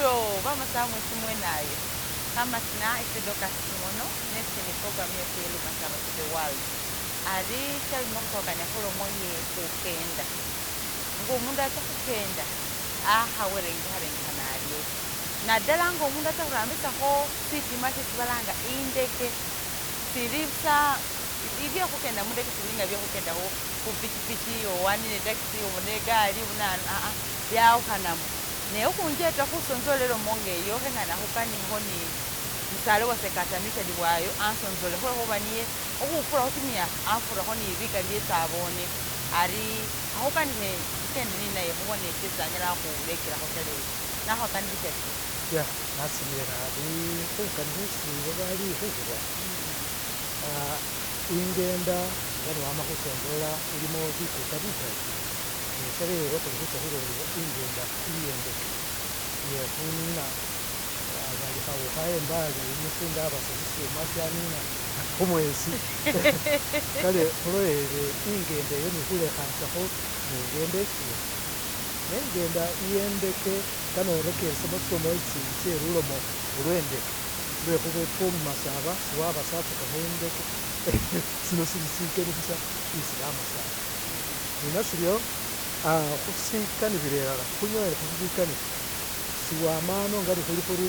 Muryo bamasawa mwesi mwenayo kamasina ese Dorcas Simono nesi ni program yefwe ye Lumasaba to the world. Ari shalimo khukhwakania khulomo ye khukenda. Nga omundu atsa khukenda akhawerengekharengekha arye. Nadala nga omundu atsa khurambisakho sitima shesi balanga indeke sili busa byekhukenda mundeke sibili nga byekhukenda khupikipiki owanile etaxi obona egali bunanu byawukhanamo. Ne khukhunjeta khusonzola elomo ngeyo khengana khukanikho ni musale wase Katamita Libwayo ansonzole khulwekhuba niye ukhufurakho kimiyakha afurakho ni bikali byesi abone ari khakhukanikhe khukende ninaye khubone shesi anyala khulekelakho sha lelo. Nakhwakanilisha ta. Ya nasimile nabi khukanikha esi babali khukhuba ingenda nga newama khusonzola ilimo bikuka bikali, ese lelo khuli khucha khulolelela ingenda iyendeke yekhunina bali khawukha embali umusinga abasa sisyuma syanina khumwesi kale khulolelele ingenda eyo nekhulekhanisakho nengenda ikindi. Nengenda iyendeke kano orekeresemo tsilomo itsindi tsye lulomo lwendeke lwekhuba efwe mumasaba siwabasatsakakho indeke sino sili sikeni busa isi bamasaba. Nenasiryo khusikanibila elala khunyoele khubikanibwa siwama ano nga nekhuli khuri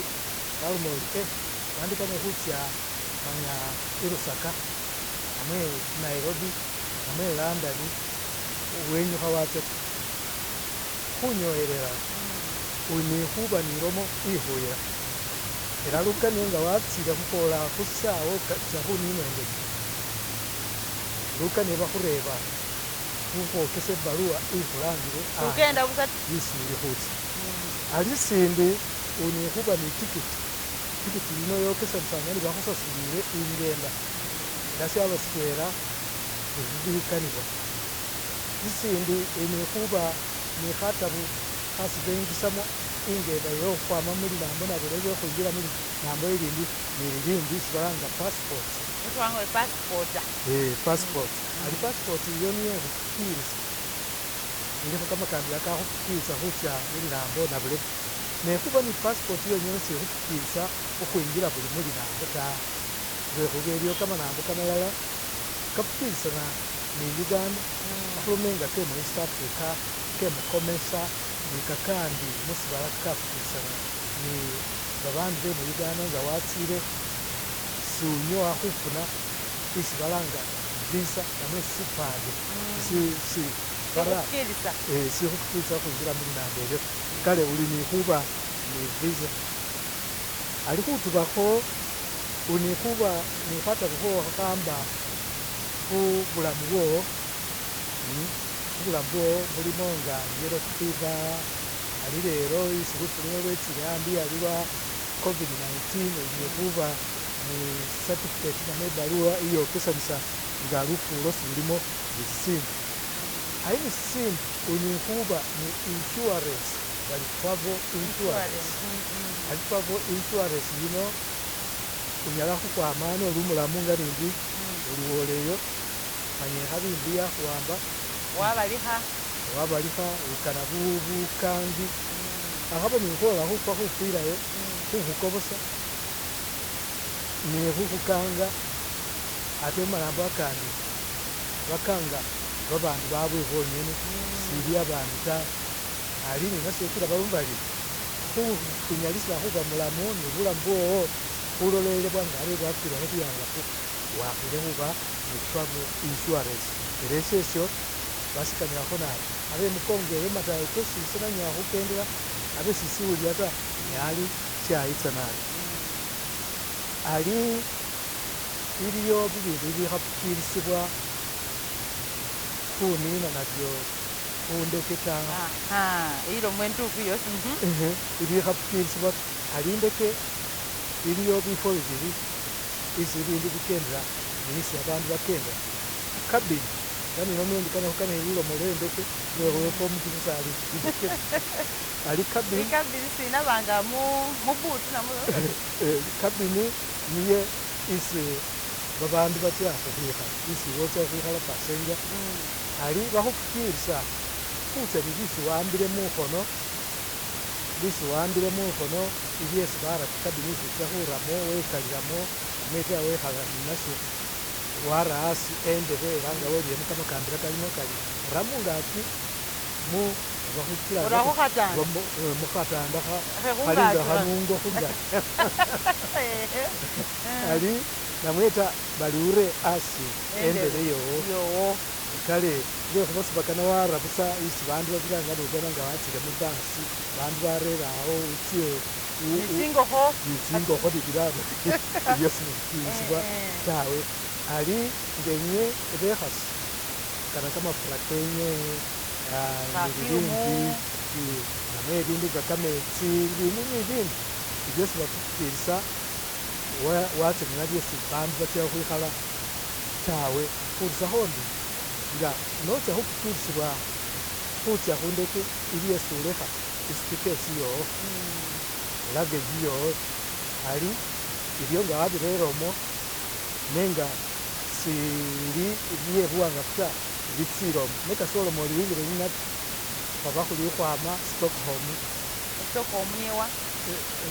waloma ori wandikane khutsya manya elusaka namwe Nairobi namwe London wenyukha watsa taa, khunyoelela uli nekhuba nelomo ikhuyila ela lukani nga watsile khukhwola khusawa ocha khunina indeke, lukani bakhureba khukhwokesa ebaluwa ikhulangile Sukenda busa ta. isi uli khutsa. Ali sisindi uli nekhuba ne tikiti, tikiti yino yokesanisa nga nebakhusasulile ingenda ela syaba sitwela nebibikanibwa. Sisindi uli nekhuba nekhatabu khasi bengisamo ingenda yowo khukhwama mulinambo nabulebe khukhwingila mulinambo lilindi nelilindi isi balanga passport. Isi balanga bari passport. Passport. Ali passport iyo niyo ikhufukilisya, ilikho kamakambila kakhufukilisya khucha mulinambo nabulebe. Nekhuba ne passport yonyene seikhufukilisya khukhwingila buli mulinambo taa, lwekhuba eliyo kamanambo kamalala kafukilisana ne Uganda, akhulome nga kemu East Africa, kemu COMESA nekakandi musibala kakafukilisana ne babandu bemu Uganda nga watsile sunyowa khufuna isi balanga visa namwe sipande sikhufukilisa khukhwingila mulinambo elyo taa, kale uli nekhuba ne visa. Ali khutubakho uli nekhuba nekhatabu khowo khakhamba khubulamu bwowo, khubulamu bwowo mulimo nga yellow fever, ali lelo isi lufu luno lwetsile ambi ari lwa COVID-19 uli nekhuba ne certificate namwe ebaluwa iyokesanisa nga lufu olwo sulimo nesisindu. Ali nesisindi uli nekhuba ne insurance bali travel insurance. Ali travel insurance yino unyala khukhwama ano oli umulamu nga nindi uli woleyo manya ikhabi imbi yakhuwamba wabalikha wabalikha ukana bukangi akhaba nekhwola khufwa khufwilayo khukhukobosa nekhukhukanga ate mumanambo akandi bakanga babandu babwe bonyene sili abandu taa ali nenasyo kila baloma bari khunyalisila khuba mulamu nebulamu bwowo khulolelebwa nga abe bwakwilekho biyangafu wakhile khuba ne travel insurance ela esyesyo basikanilakho nabi abe emukongo eyo matayi kesi ese nanyowa khukendela abe sisiwulila taa neali syayitsa nabi. Ali iliyo bibindu bibikhafukilisibwa khunina nabyo khundeke taa. Ilomo endufu yosi. Ibikhafukilisibwa ali indeke iliyo bifwo bibili isi bibindu bikendela nisi abandu bakendela. Cabin nga neloma indi kano khukanikhe lulomo lwendeke lwekhuba efwe omukisu sali indeke taa. Ali cabin. Icabin sinabanga mubutu namwe. Cabin niye isi babandu bacha khukhwikhala, isi iwe ocha khukhwikhala passenger. Ali bakhufukilisa khucha ni bisi wambile mukhono Bisi wambile mukhono ibyesi bara kukabini isi utsya khuramo wekalilamo namwe wekhala ninasho wara asi endebe ela nga welilemo kamakambila kalimo kali ura mungaki mu oba Ura khukhatanda. mukhatanda Khe khali nga khungaki khano. khanungo khungaki ali namwe ta bali ure asi endebe yowo yowo kale lwekhuba sibakana wara busa isi bandu babiranga nobona nga watsile mubasi bandu barere awo utse nitsingokho nitsingokho nibirano ebyo sibifukilisibwa tawe. Ali ngenywe bekhasi kana kamafura kenywe Perfume. nibibindi namwe ebindu nga kametsi ibindu nibindi ibyo sibafukilisa watsa ninabyo esi bandu batsa khwikhala tawe khurusakho ndi nga notsa khufukilisibwa khutsa khundeke iliyo esi ulekha isutikesi yowo luggage yowo ali ibyo nga wabirere omwo nenga sili bye buwangafu ta bitsile omwo nekasi oloma ori wingile ninabyo khwaba khuli khukhwama Stockholm Stockholm niwa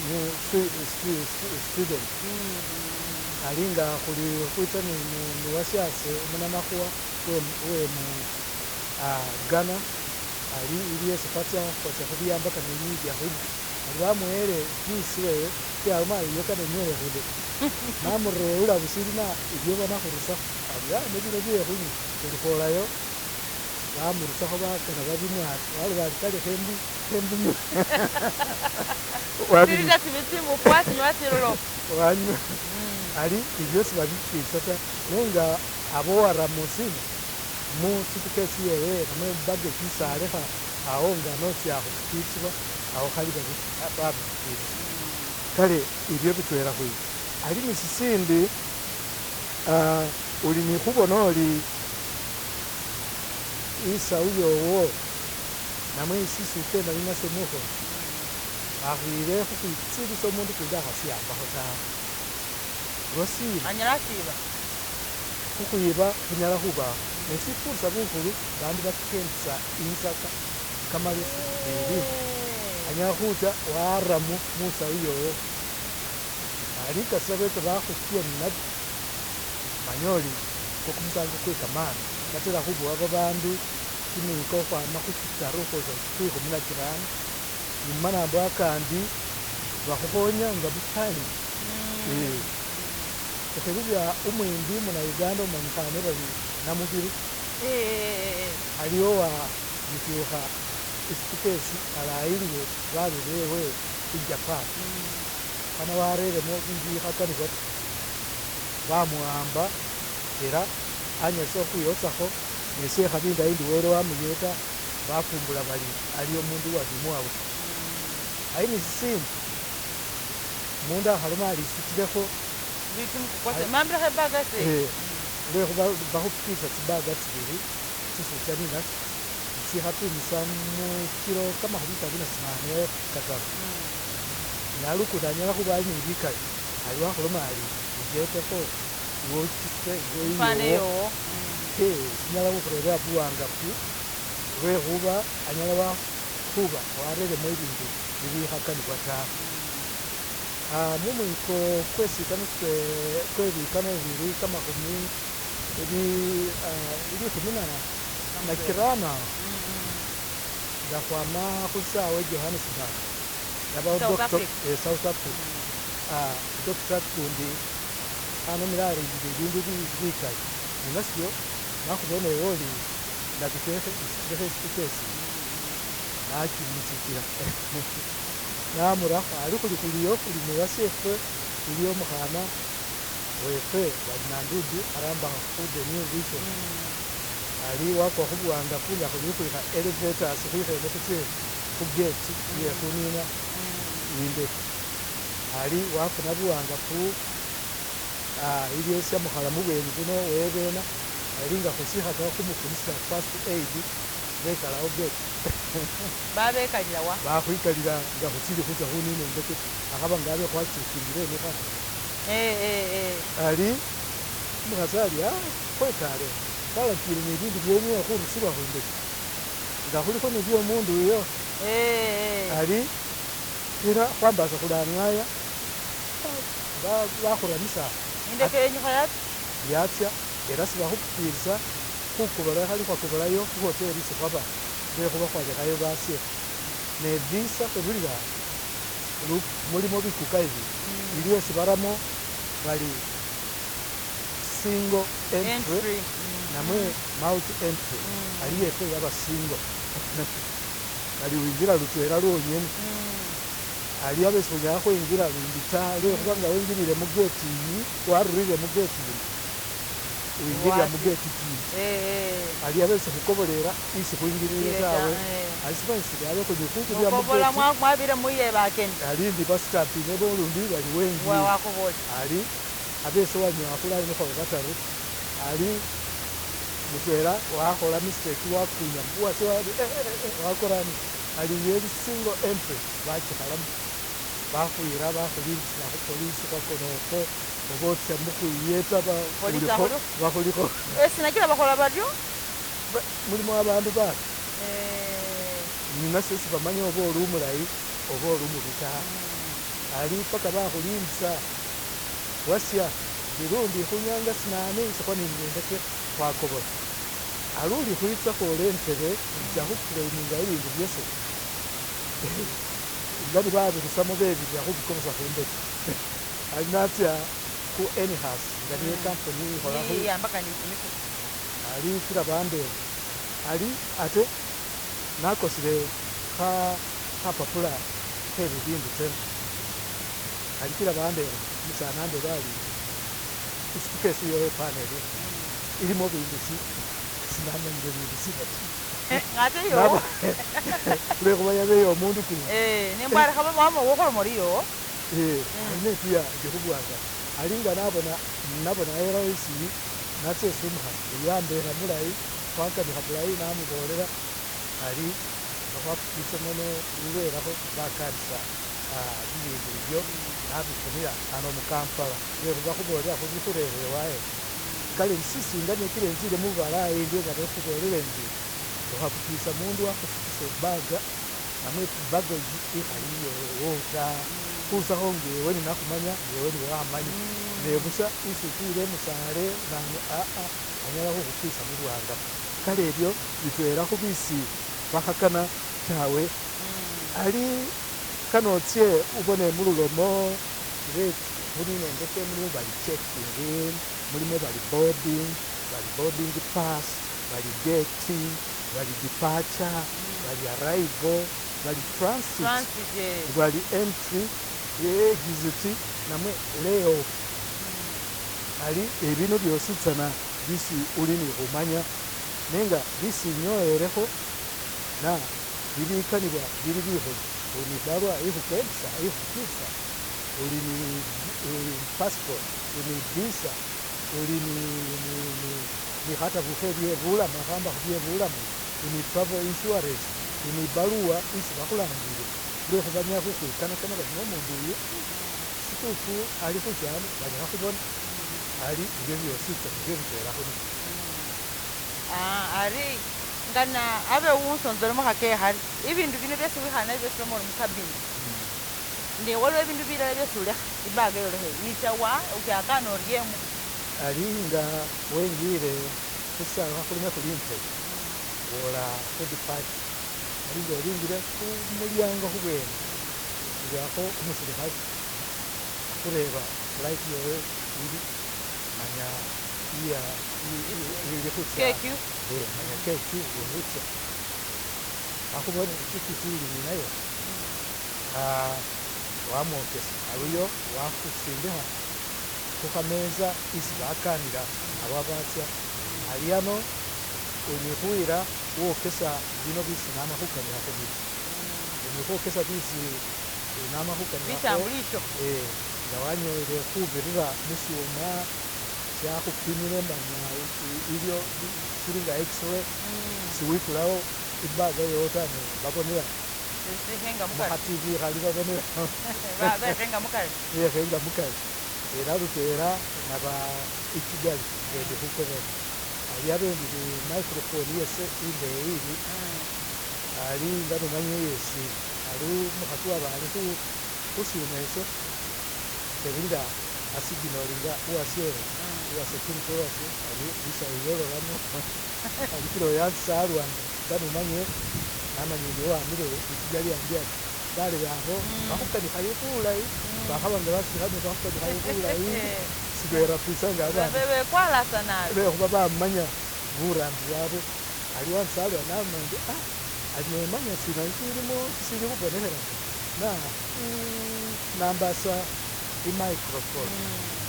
mu Sweden ali nga khuli khwitsa ni wasyase umunamakhuwa we mu Ghana ali iliyo esi khwatsya khubiyambakana ni byakhulya ali bamuwele juice wewe yaloma ari iyo kane inywele khundeke namurera busilina ibyo banakhurusakho ari ne bino byekhunywa khuli khwolayo bamurusakho bakana babimwata waloba ari kale khembinywe Tsilita tsibi tsimbufu wasinywa tsilolo wanywa ali ibyo sibabifukilisa ta nenga abo wara musina mu suitcase yewe namwe mubaggage isi alekha awo nga notsya khufukilisibwa awo khali babifukilisa kale ibyo bitwela khwibyo. Ali ni sisindi uli nikhubona oli isawu yowo namwe isi ukenda ninasho mukhono akhwile khukhwitsilisa omundu kundi akhasiyambakho tawe lwasina anyala asiba khukhwiba khunyala khubakho nesifurisa bukhulu bandu bakendesa insaka kamalesi nebindi anyala khutsa waramo musawu yowo ali kasita betsa bakhufya ninabyo manya oli kumusango kwe kamani batela khubowa babandu kimiko khukhwama khuchitaru khukhwosa khwikhumi na kirano nimumanambo akandi bakhukhonya nga mufine. Ukhililya umwimbi umuna Uganda umanyikhane bari Namubiru aliwo wamutyukha isutikesi alayilile babe bewe i Japan fana wareremo bibikhakanisibwa ta bamuwamba ela anyalisa khukhwiyotsakho nesyekhabi indayi indi wele wamuyeta bafumbula bari aliyo omundu uwabimuwa busa. Ali nisisindi omundu akhaloma ari isutilekho mambilekho ebaga ese lwekhuba bakhufukilisa tsibaga tsibili tsisi utsa ninasho tsikhapimisa mukilo kamakhumi kabili na tsinane kataru nalukundi anyala khuba ali nibikali ali wakhuloma ari injetekho iwe okisute ifana iwe yowo sinyala khukhurerera buwangafu lwekhuba anyala khuba wareremo ibindu bibikhakanisibwa ta. Mumwiko kwesikano kwe bikano bili kamakhumi likhumi na kirano nga khwama khusawa e Johannesburg yabawo South Africa. South Africa doctor kundi anomile ari ndi bindu bikali ninasyo nakhubona ewe oli nabitekhe isutilekho isutikesi nakimuchikila namurakho ali khuli khuliyo khuli newashefwe iliyo omukhana wefwe bali Nandudu arambakho khu The New Vision ali wakwa khubuwangafu nga khuli khukhwikha elevators khwikhene khutse khugate iye khunina indeke ali wafuna buwangafu iliyo shamukhala mubweni buno webena ali nga khusikhaka khumufunisila first aid bekalawo gate babekalila wa bakhwikalila nga khuchili khutsa khunina indeke akhaba nga abe khwachekingile eno ali umukhasi ali khwekale khwalakile nebindu byenywe khurusibwa khundeke nga khulikho nibyo omundu uyo ali Ela khwambasa khulangaya bakhuramisa. Indeke yenyukha yatsa. Yatsa ela sebakhupilisa khukobola khali khwakobolayo khuhoteli isi khwaba lwekhuba khwalekhayo basye ne visa khururira mulimo bikuka bibili iliwo esi baramo bari single entry namwe multi entry ali yefwe yaba single bali winjila lutwela lwongene ali abe sekhunyala khwingila lundi taa lwekhuba nga wingilile mugate iyi warurire mugate yino winjilila mugate ikindi ali abe sekhukobolela isi khwingilile tawe ali simanyi abe khuli khubirira Mukobola mugate mwabira muye bakeni. Ali ndi bastampine bolundi bali wengile Wakobola. Ali abe sewanyowa khuline khwaba bataru ali mutwela wakhola mistake wakunya uwasye wali wakorani ali yeli single entry bakikhalamo bakhwira bakhulindisila khupolisi khwakonokho oba otsa mukhwiyeta Polisi bakhulikho. Sinakila bakhola baryo. Mulimo abandu babi ninasyo sebamanya oba oli umulayi oba oli umubi taa ali paka bakhulindisa wasya lundi khunyanga sinane isi khwaninile indeke khwakobola ali uli khwitsa khwola entebe incha khuclaiminga bibindu byase nga nebabirusamo bebirira khubikobosa khundeke ali natsa khu NHAS nga niyo ekampuni ikhola Iyambakana kimikuku. Ali kila bandeba ali ate nakosile khapapula khebibindu tsana ali kila bandeba umusani andeba ali isuitcase yowo ipana iryo ilimo bindu si sinamanyile bindu sina ta. Ngate yo. Lwekhuba yabeye omundu kundi. Nembwarekha wama wokholoma oriyo. Ali netuya indi khubwanga ali nga nabona airways iyi natsa esi omukhasi oyo ambela mulayi khwakanikha bulayi namubolela ali nga khwafukisemo lulwelakho bakanisa bibindu ibyo nabifunila ano mukampala lwekhuba khubolela khubikhurere waye kale sisinga nekila enzile mubalayi indyo nga nekhubolele ndi okhafukisa mundu akhusutisa ebag namwe baggage ikhali iyewo taa khurusakho nga ewe nenakhumanya nga ewe newamanya nebusa isi utuyile emusale nani anyala khukhupisa mubwanga kale ebyo bitwela khubisi bakhakana tawe ali kano otse ubone mululomo khunina indeke mulimo bali checking in mulimo bali boarding pass bali gate bali departure bali arrival bali transit bali entry exit namwe layoff ali ebino byositsana bisi uli nikhumanya nenga bisi inyoyelekho na bibikanibwa bili bikhulu uli ni barua ikhukendesa ikhufukilisa uli ni passport uli ni visa uli ni khatabu khe bulamu khamba khubye bulamu uli ni travel insurance uli ni barua isi bakhulangile lwekhuba banyala khukhwikanakana bari nomundu uyu situfu ali khushalo bali khakhubona ali ibyo byositsana nibyo bitwela khuno. Ari ngana abe unsonzolemo khakekhari ibindu bino byesi wikhana nabyo byesi uloma ori mukabini ne waliwo ibindu bilala byesi ulekha ibaga yolekha wicha wa okyakana oryemo. Ali nga wengile khusawa khakhulome khuli entebe wola khudeparture ali nga olingile khumulyango khubwene ubakho umusilikali akhureba flight yowo ili manya iya ili khutsa KQ manya KQ ili khutsa akhubone itikiti uli ninayo wamwokesa aluyo wakhusindikha khukhameza isi bakanila abo batsa ali ano uli khuyila wokesa bino bisi nama khukanikhakho bino uli khwokesa bisi nama khukanikhakho bitambulisho nga wanyoyele khubirira mushuma shakhupimile manya ilyo sili nga x-ray siwikulawo ibaga yowo taa babonela sikhenga mukari mukhativi khali babonela bekhenga mukari bekhenga mukari era lutwela naba ikigali ngendi khukobola ali abe ndi microphone yase indeyi iri ali nga nomanya yesi Ali umukhasi waba ali khusyuma esyo sebulila asignolinga uwasye uwa security uwasye ali isawu iyo lolamo ali kila oyo ansa alwanyi kane umanye namanya indi wamile litigari ambi ari balebe abo bakhukanikhayo bulayi bakhaba nga basikhane bakhukanikhayo bulayi siberapisa nga abandi Bekwalasa nabi. Lwekhuba bamanya burambi bwabwe ali wansalwa namanya ndi ali nemanya sina shilimo sisili khubonekhela na nambasa i-microphone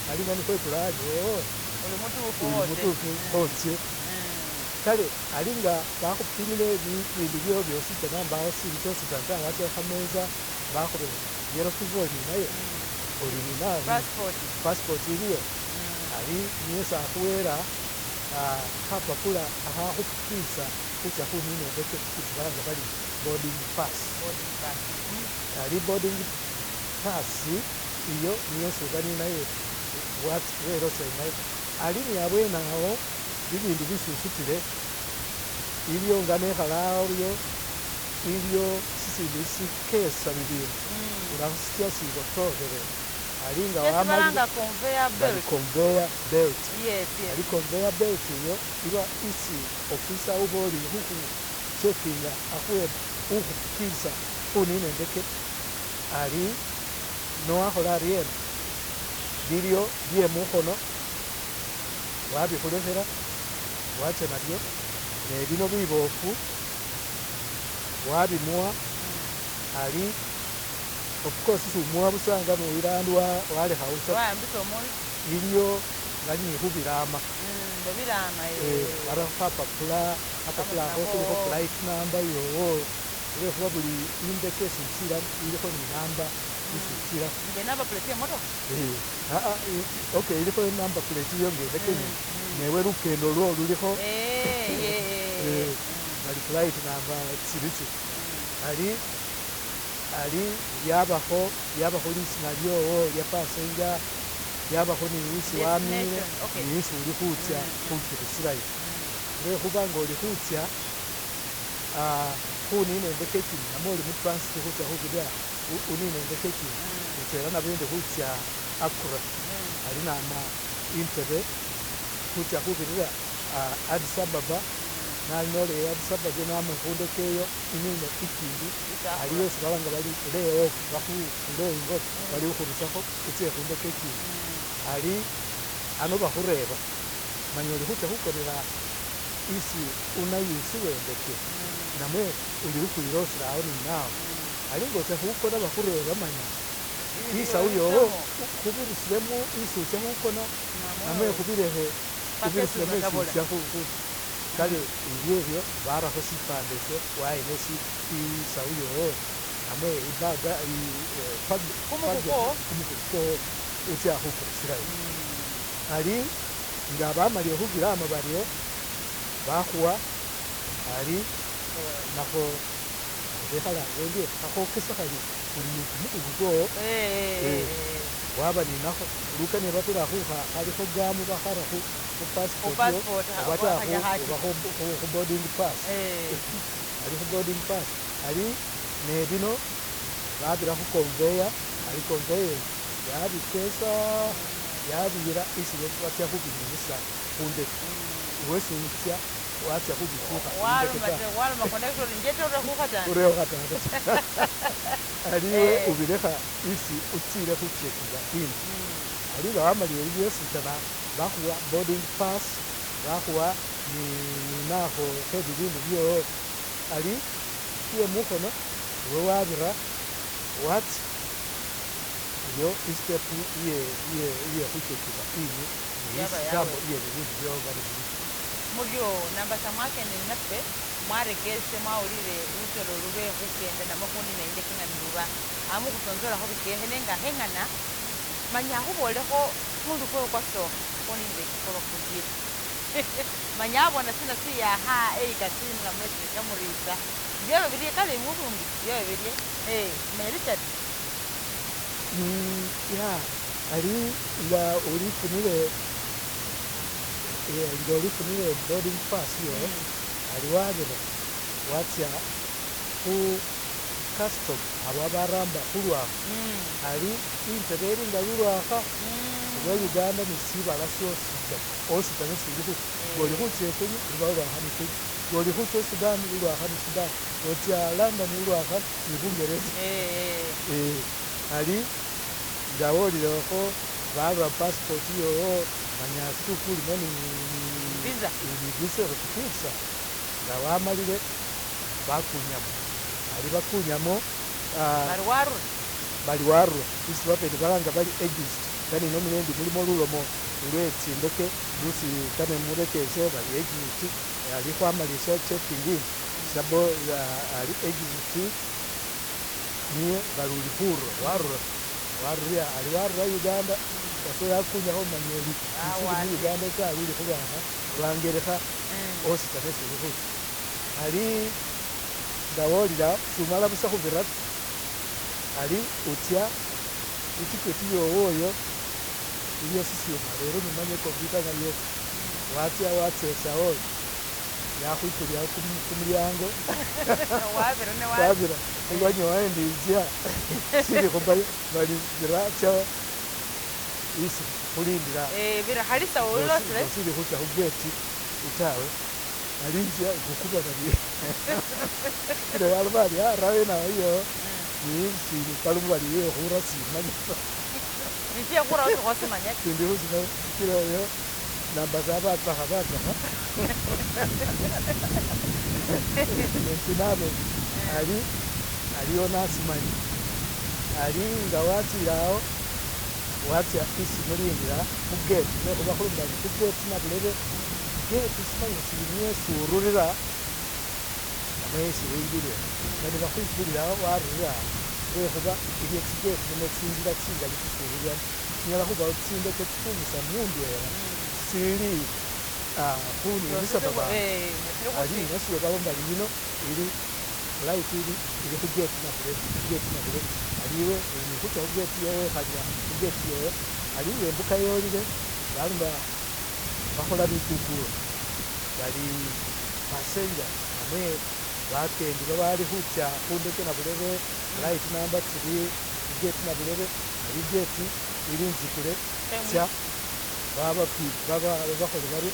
ali nga nikhwekula ari oo Uli mutufu uli wote. Mutufu khotse kale ali nga bakhupimile bibindu byewo byosi tsana mbawo sili shositsana ta watsya khameza bakhureba yellow fever oli nayo oli ninayo Passport. Passport iliyo ali niye sakhuwela khapapula akhakhupisa khutsya khunina indeke isi balanga bari boarding pass. Boarding pass. Ali boarding pass iyo niyo esi uba ninayo welosele nayo ali ni abwene awo bibindu bisi usutile iliyo nga nekhala oryo iliyo sisindu sikesa bibindu urakhusitya sibotokhele ali nga Chesi wamalile balanga conveyor bali belt. Conveyor belt. Yes. Ali conveyor belt iyo iba isi ofisa uba oli khukhucheckinga akhuwe ukhupikisa khunina indeke ali nowakhola aryena bilyo bye mukhono wabikhulekhela wacha nabyo nebino bibofu wabimuwa ali of course sumuwa busa nga noyila andu walekhawo busa. Wayambisa omundu. Iliyo bali ni khubilama. Babilama. Barakho khapapula khapapula akho khulikho flight number yowo lwekhuba buli indeke esi itsila ilikho ni number isi itsila. Nge number plate ye motoka. Okay, ilikho number plate iyo ngendeke newe lukendo lwo lulikho bali flight number tsili tsili ali ali lyabakho lisina lyowo lya passenger lyabakho ni isi wamile Destination, okay. ni isi uli khutsya khukirusilayo lwekhuba nga oli khutsya khunina indeke ikindi namwe oli mu transit khutsya khubirira unina indeke ikindi utwela nabindi khutsya Accra ali nama Entebbe khutsya khubirira Addis Ababa nali noleye Addis Ababa nama khundeke eyo inine ikindi aliyo esi balanga bali lay off bakhu laying off bali ukhurusakho utse khundeke ikindi ali ano bakhureba manya oli khutsa khukonela isi unayusi wendeke namwe uli khukhwilosela awo ninawo ali ngotsa khukona bakhureba manya isawu yowo khubirusilemo isi utsa khukona namwe khubilekhe khubirusilemo isi utsa kale ibyebyo barakho sipande esyo wayina isawu yowo namwe ibaga Kumukuku. Kumukuku kwowo utsa khukurusilayo ali nga bamalile khubilama baryo bakhuwa ali nakho bekhalanga endyo khakhokesa khali uli ni kumukuku kwowo waba ninakho lukania batela khukha khalikho gamu bakhara khu passport passport, oba ta khanya khati. Oba khu boarding pass ali khu boarding pass ali nebino babira khu conveyor ali conveyor yabikesa yabiyila isi batsa khubininisa khundeke iwe siutsya watsa khubitukha indeke ta. Waluma waluma conductor njete ure khukhata. Urewo khatata aliwe ubilekha isi utsile khucheckinga in ali nga wamalile byosi tsana bakhuwa boarding pass bakhuwa ninakho khe bibindu byowo ali iye mukhono iwe wabira watsa iyo istep iye iye iye khucheckinga in Yaba ni yawe. iye bibindu byowo nga nebili. Muryo nambasa mwakene naffe mwarekese mwawulile luselo lwe khukenda namwe khunina indeke nga niluba amu khusonsolakho bikekhe nenga khengana manya khubolekho kundu kwewe kwasokha khunina indeke kwaba kujile manya abona sina siyakha eyika sina namwe sina shamurisa byaba birye kale mubungi byaba birye manya Richard. Ya ali nga ulifunile nga ulifunile boarding pass yo ali wabira watsya khu custom abo abaramba khulwakha ali intebe ili nga lulwakha lwa Uganda ni sibala syosi tsana osi tsana sili khutsya ngoli khutsa Kenya luba lulwakha ni Kenya ngoli khutsa Sudan lulwakha ni Sudan otsa London lulwakha ni Bungereza ali nga wolilekho barura passport yowo manya situku ulimo ni Visa. Ni visa ikhukhutirisa nga wamalile bakunyamo ali bakunyamo Bari warura. Bali warura isi babene balanga bali exit kane nomile ndi mulimo lulomo lwe tsindeke lusi kane murekese bali exit ali khwamalisha checking in sabo ali exit niye bali uli khurura warura warurira ali warura Uganda ase yakunyakho omanya oli sili mu Uganda taa luli khulwakha lwangelekha osi tsana esi uli khutsa ali nga wolila sumala busa khubira ta ali utsya iticket yowo oyo iliyo sisyuma lero numanya icomputer nayo watsya watsesawo yakhwikulila kumulyango Wabira ne wabira khulwanyowa endi inzya sili khupa bali bira tsya isi khulindila Bira halisa ulosile. Osili khutsa khugate tawe ali inzya ikhukuba bali kila yaloma ali arawe nawe iyo nisi baloma bali iye khura simanya ta. Nitie khura khosimanya. Sindi khusimanya kila oyo nambasa batsakha batsakha nesinabe ali aliyo nasimanya ali nga watsile awo watsya isi mulindila khugate lwekhuba khuloma bari khugate nabulebe gate simanya sili niyo esi ururira namwe esi wingilila kane bakhwikulila awo warurira awo lwekhuba iliyo tsigate nimo tsinzila tsingali tsisi ururiramo tsinyala khubawo tsindeke tsifunyisa mundwela sili khuninisa babandu ali nasyo baloma bari yino ili flight ili ili khugate nabulebe khugate nabulebe aliwe uli khutsa khugate yowo wekhalila khugate yowo ali nga embuka yolile baloma bakhola bikukulo bali passengers namwe bakendi babali khutsa khundeke nabulebe flight number tsiri khugate nabulebe ali gate ili inzikule tsya babakhole baryo.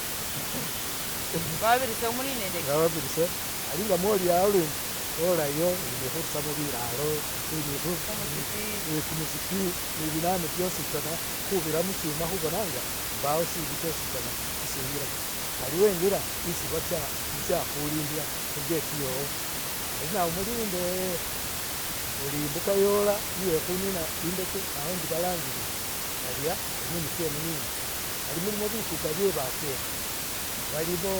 Babirise omuline ndeke. Babirise ali nga mwoli awo lundi olayo uli nikhurusamo bilalo uli kumusipi nibinanu byosi tsana khubira musyuma khubona nga mbawo sibi syosi tsana sisingila ta ali wengila isi batsa mutsa khulindila khugate yowo ali nawe mulinde uli imbuka yola iye khunina indeke aundi balangile balya oli nimutsye munine ali mulimo bikuka bye bakendi balimo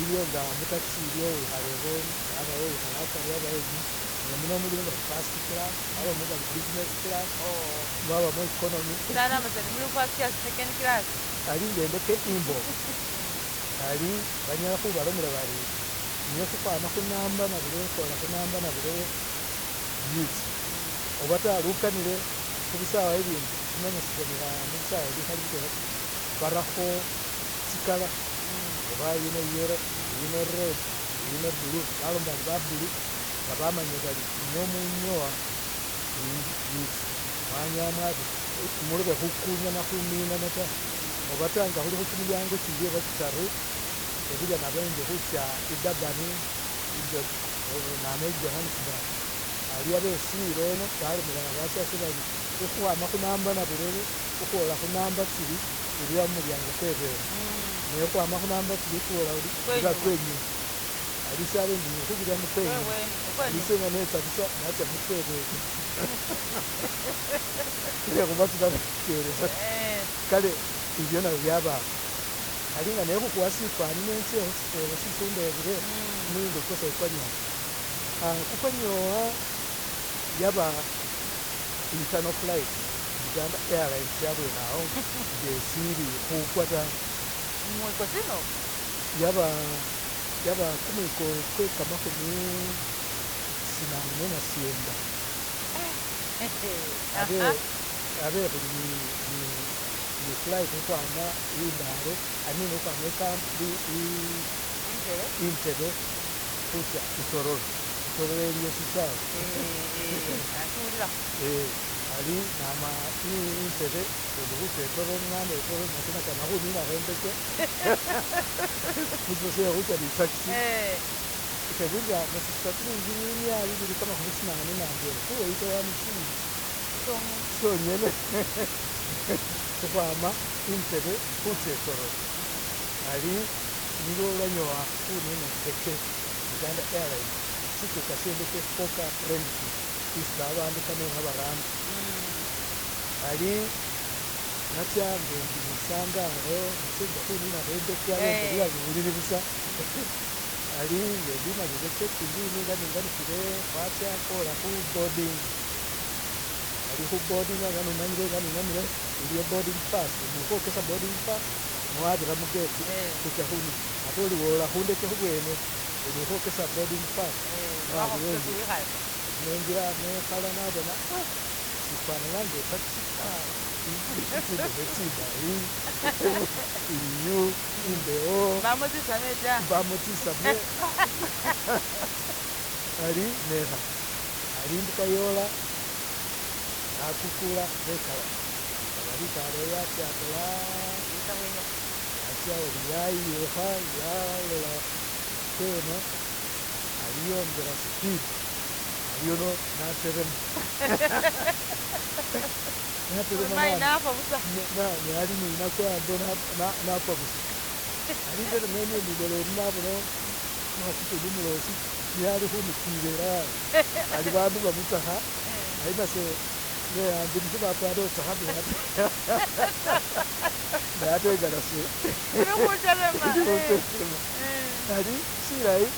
iliyo nga mutaxi iliyo wikhala ebweni yabawo wikhala akari yabawo inyuma nemuno mulimo bari first class mwabamo bari business class mwabamo economy. Sana masani muli first class, second class. Ali nga endeke imbofu ali banyala khubalomela bari niyo khukhwama khunamba nabulebe khwola khunamba nabulebe yitsa oba taa lukanile khubisawa ibindi simanya sibonekha mubisawa bikhali bitwela ta barakho tsikala oba yino yellow yino red yino blue baloma bari ba blue nga bamanya bari niyo munyowa yitsa mwanya mwabira mulobe khukunyana khuminana ta oba taa nga khulikho kimilyango kibili oba kitaru ebulya nabende khutsa i Durban namwe i Johannesburg ali abesilo eno balomela basyasye bari khukhwama khunamba nabulebe khukhwola khunamba tsili urira mumulyango kwebweni ne khukhwama khunamba tsili khukhwola urira kwenyuma ali ise abendi nikhubirira mukwenyuma ise nga netsa busa natsa mukwebweni lwekhuba sibarekeresa kale ibyo nabyo byabawo ali nga nekhukhuwa sifani nentse khusifura sisi undebile kumuyingo kwosi kwanyowa kukwanyowa yaba internal flight Uganda Airlines yabwene awo ngesili khukwa ta. Mwiko sino? Yaba kumwiko kwe 89 abe khuli ni flight khukhwama Imbale I mean khukhwama Entebbe khutsa Itororo. Tororo iliyo sisawe. Atuwulilakho. Ali nama Entebbe lundi khutsa e Tororo nama e Tororo nase nakana khuninakho indeke musifo she khutsa ni taxi. Khebilya nasuta silingi 281 281 shillings shonyene khukhwama Entebbe khutsa e Tororo. Ali nilwo ulanyowa khunina indeke Uganda Airlines sichuka she ndeke Fokker Friendship isi babandu kameno khabaramba. Ali natsa ngendi nisangakho nase nja khuninakho indeke abene biba bibulili busa ali ngendi malile checking nga ninganikhile khwatsa khwola khu boarding ali khu boarding nga nomanyile nga ninamile iliyo boarding pass nikhwokesa boarding pass newabira mu gate khutsa khunina ate oli wola khundeke khubwene olikhwokesa boarding pass Bakhupisa wikhale. Nenjila nekhala nabona sifanana nga taxi ta tsindebe tsindayi iliyo imbewo Mbamo tsisame ta. Mbamo tsisame ali nekhala ali imbuka yola nakukula bekala nga litala yatsa Yitsa khwinyukha. Atsa oli yayiyukha yalola keno aliyongela speed aliyono naterema naterema. Mayi nafa busa. Ali ninakwa ambo nakwa busa ali nterema emye niloleli nabona umukhasi kundi umulosi niye ali khumutilela ali bandu bamutsakha ali nase neyambilisye bapara otsakha ate nga nase Uli khuterema. Khuterema ali silayi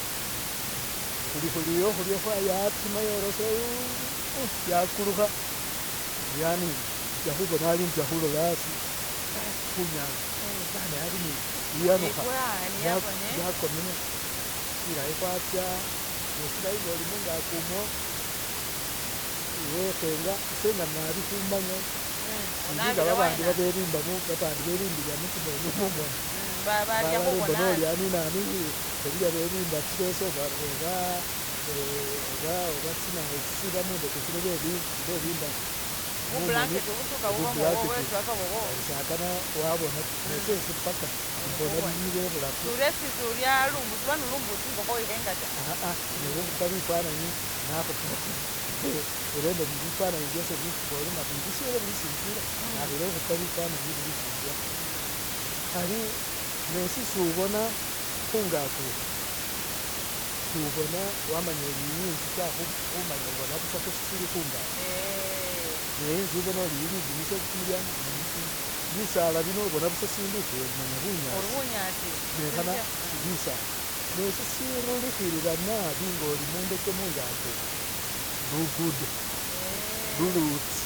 khuli khuliyo khulyo yatima yorosa yakulukha yani nja khubona ali nja khulola asi khunyanza yani ali ni iyanukha yakomele silayi khwatsa nesilayi ngoli mungaki umwo wekhenga ise nga nabi khumanya sindi nga babandi babelimbamo babandi belimbilila mutsimoni mumoni Barya balala khubona embona oli anina khebilya belimba tsileso oba oba tsiba mundeke tsino belimba bublanketi busuka bubamo bwetwaka bobo. Sakana wabona nesese paka mbona bibile ebulafu. Surya surya lumbusi bano lumbusi ingokho ikhenga ta. Nekhupa bifananyi nakhupa elende bifananyi byase bifubole nabibishele bisinzila nakhila okhupa bifananyi bilisinzila ali nesisi ubona khungaki subona wamanya oli inzu ta khumanya ubona busa sili khungaki ne inzu ubona oli lidinisa kumulyango bisala bino ubona busa sindu semanya Ori bunyasi bunyasi. Nekhana bisala nesisirulikhilila nabi ngoli mundeke mungaki lugudo lulutsi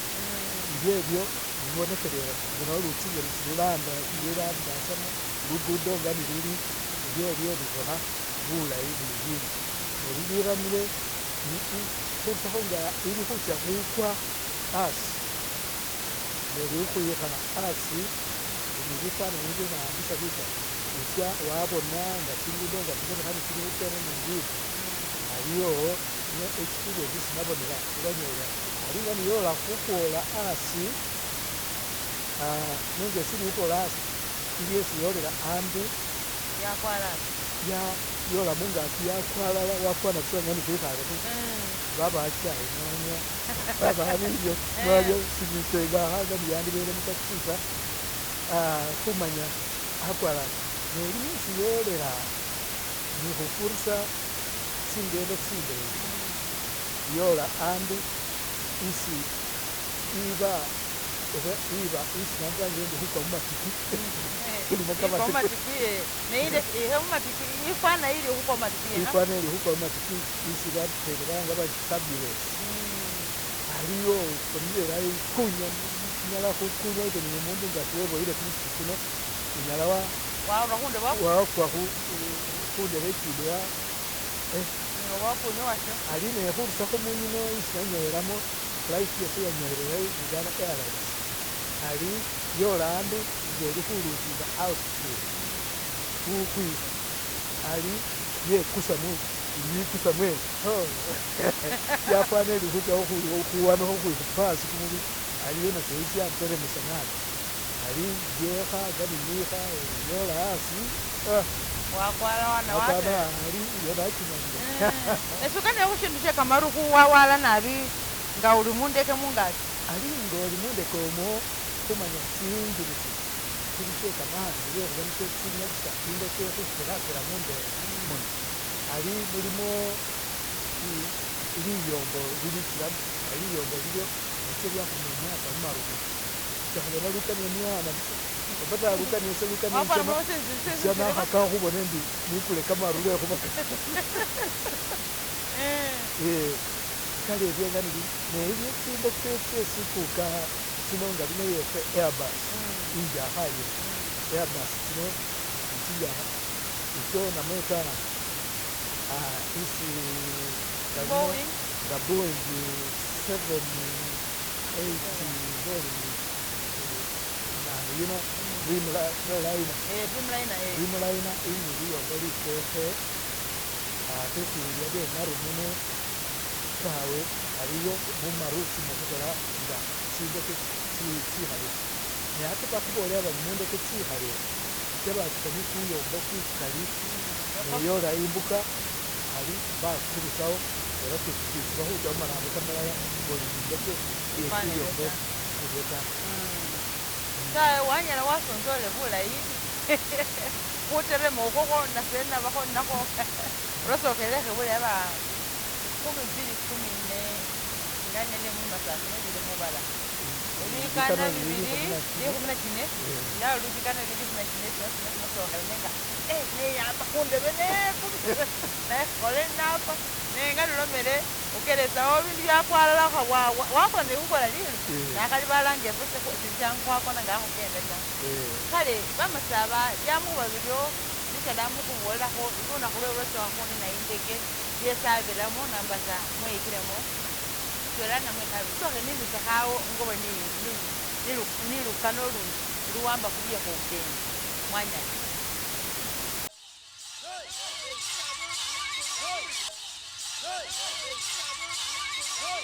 ibyebyo bibonekhelela ubona lulutsi nga lulamba lulambasamo lugudo nga niluli ibyebyo bibona bulayi bibindi nebibiramile khurusakho nga ili khutsa khukwa asi neli khukhwikha asi ni bifananyi byenawambisa bikali utsa wabona nga tsingudo nga tsibonekha tsili khukenda nengili aliyo experience isi nabonela ulanyola ali nga niyola khukhwola asi nenga esili khukhwola asi iliyo esi yolela ambi Yakwalala. Yola mungaki yakwalala wafwana busa nga nikhwikhale babawa chai mwanywa babawa bilyo mwalya sibitenga nga niyandibele mutaxi ta khumanya akwalala neli isi yolela nikhufurisa tsingendo tsindeyi yola ambi isi iba oba iba isi nambanga endi khukwa mumatiki ilimo kamatiki. Mumatiki neile ihe mumatiki ifwana ili khukwa mumatiki yena. Ifwana ili khukwa mumatiki isi batelelanga bari turbulence aliyo konile ikunya inyala khukunya ite ni mundu nga siweboyile kumusipi kuno unyala wa Warura khundebe wakwa khundebe ikindi wa wakunya washo. Ali nekhurusakho munyino isi nanyowelamo flight yase yanyowelela Uganda Airlines ali yola ambi ngeli khulusinga altitude khukhwikha ali yekusa Liyikusa mwesi byafwana ili khucha khuwanakho khukhwikhupa asi kumubili aliyo nasyo syanteremesa nabi ali byekha nga ninikha yola asi wakwara wana apana ali iyo nakimanyile. Esukane khushindu she kamaru khuwawala nabi nga uli mundeke mungaki. Ali ngoli mundeke omwo khumanya tsinjini tsili tsekamani lwekhuba nisyo tsinyalisa indeke khukerakera mumbela muno ali mulimo liyombo lilitsilamo liyombo lilyo nisyo lyakhumemyasa mumaru muno sekhubona lukani mwana busa obata lukani ese lukani nchama nakhakakho khubona endi nikule kamaru lwekhuba kale ebyo nga nelyo tsindeke tsesikuka tsino nga lino yefwe Airbus injakha iyo Airbus tsino tsinjakha itso namwe ta isi nga Boeing 787 nani yino Dreamliner Dreamliner ili liyombo litekhe ate silya byemaru muno tawe aliyo mumaru simukhukola nga tsindeke tsikhale ne ate bakhubolela bari mundeke tsikhale tebakisamo kuyombo kukali neyola imbuka ali batsirusawo era sitsila khucha mumarambo kamalala buli indeke yekuyombo kuryo ta. Sa wanyala wasonzole bulayi khuterema ukhokho nase nabakho nakho ulasokelekhe bulayi ba 2014 nganyanye mumasasi nabili mubala ebikana bibili 14 nawe lubikana bibili 14 sina nenga neyamba khundebe nekhole napa nenga lulomele ukelesawo bindu byakwalala wakona nekhukola lilo nakhali balanga efwe sichangu khwakona nga akhukenda ta. Kale bamasaba byamukhuba biryo nishala mukhubolelakho lunakhu lwe lwasokha khunina indeke byesabiramo nambasa mweyikilemo twela namwe kabili sokhe nibisekhawo ngoba nilukano lundi luwamba khubye khukenda mwanyala. Hey! Hey! Hey!